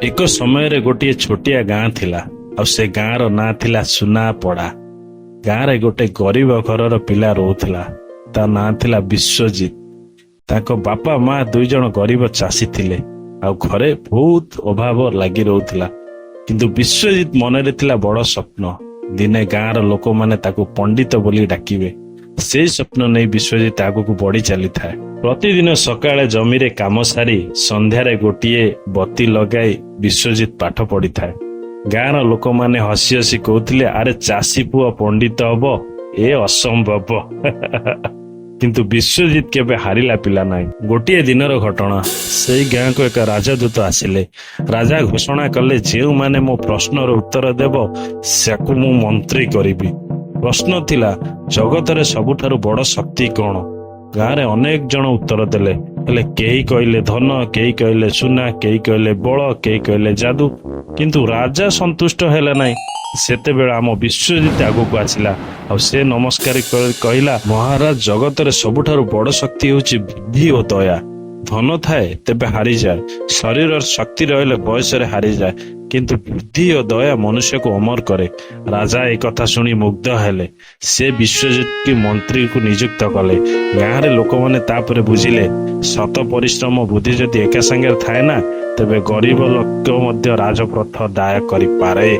ଏକ ସମୟରେ ଗୋଟିଏ ଛୋଟିଆ ଗାଁ ଥିଲା, ଆଉ ସେ ଗାଁର ନାଁ ଥିଲା ସୁନାପଡା। ଗାଁରେ ଗୋଟେ ଗରିବ ଘରର ପିଲା ରହୁଥିଲା। ତା ନାଁ ଥିଲା ବିଶ୍ୱଜିତ। ତାଙ୍କ ବାପା ମା 2 ଜଣ ଗରିବ ଚାଷୀ ଥିଲେ, ଆଉ ଘରେ ବହୁତ ଅଭାବ ଲାଗି ରହୁଥିଲା। କିନ୍ତୁ ବିଶ୍ୱଜିତ ମନରେ ଥିଲା ବଡ ସ୍ୱପ୍ନ। ଦିନେ ଗାଁର ଲୋକମାନେ ତାକୁ ପଣ୍ଡିତ ବୋଲି ଡାକିବେ। ସେଇ ସ୍ୱପ୍ନ ନେଇ ବିଶ୍ୱଜିତ ଆଗକୁ ବଢି ଚାଲିଥାଏ। ପ୍ରତିଦିନ ସକାଳେ ଜମିରେ କାମ ସାରି ସନ୍ଧ୍ୟାରେ ଗୋଟିଏ ବତି ଲଗାଇ ବିଶ୍ୱଜିତ ପାଠ ପଢିଥାଏ। ଗାଁର ଲୋକମାନେ ହସି ହସି କହୁଥିଲେ, "ଆରେ, ଚାଷୀ ପୁଅ ପଣ୍ଡିତ ହବ, ଏ ଅସମ୍ଭବ।" କିନ୍ତୁ ବିଶ୍ୱଜିତ କେବେ ହାରିଲା ପିଲା ନାହିଁ। ଗୋଟିଏ ଦିନର ଘଟଣା। ସେଇ ଗାଁକୁ ଏକ ରାଜଦୂତ ଆସିଲେ। ରାଜା ଘୋଷଣା କଲେ, "ଯେଉଁମାନେ ମୋ ପ୍ରଶ୍ନର ଉତ୍ତର ଦେବ, ତାକୁ ମୁଁ ମନ୍ତ୍ରୀ କରିବି।" ପ୍ରଶ୍ନ ଥିଲା, ଜଗତରେ ସବୁଠାରୁ ବଡ ଶକ୍ତି କଣ? ଗାଁରେ ଅନେକ ଜଣ ଉତ୍ତର ଦେଲେ। ହେଲେ କେହି କହିଲେ ଧନ, କେହି କହିଲେ ସୁନା, କେହି କହିଲେ ବଳ, କେହି କହିଲେ ଯାଦୁ। କିନ୍ତୁ ରାଜା ସନ୍ତୁଷ୍ଟ ହେଲେ ନାହିଁ। ସେତେବେଳେ ଆମ ବିଶ୍ୱଜିତ ଆଗକୁ ଆସିଲା, ଆଉ ସେ ନମସ୍କାର କରି କହିଲା, "ମହାରାଜ, ଜଗତରେ ସବୁଠାରୁ ବଡ ଶକ୍ତି ହେଉଛି ବୁଦ୍ଧି ଓ ଦୟା। ଧନ ଥାଏ ତେବେ ହାରିଯାଏ, ଶରୀରର ଶକ୍ତି ରହିଲେ ବୟସରେ ହାରିଯାଏ, କିନ୍ତୁ ବୁଦ୍ଧି ଓ ଦୟା ମନୁଷ୍ୟକୁ ଅମର କରେ।" ରାଜା ଏ କଥା ଶୁଣି ମୁଗ୍ଧ ହେଲେ। ସେ ବିଶ୍ୱଜିତକୁ ମନ୍ତ୍ରୀକୁ ନିଯୁକ୍ତ କଲେ। ଗାଁରେ ଲୋକମାନେ ତାପରେ ବୁଝିଲେ, ସତ, ପରିଶ୍ରମ, ବୁଦ୍ଧି ଯଦି ଏକା ସାଙ୍ଗରେ ଥାଏ ନା, ତେବେ ଗରିବ ଲୋକ ମଧ୍ୟ ରାଜପଥ ଦାୟ କରିପାରେ।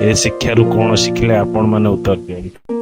ଏ ଶିକ୍ଷାରୁ କଣ ଶିଖିଲେ ଆପଣମାନେ, ଉତ୍ତର ଦିଅନ୍ତୁ।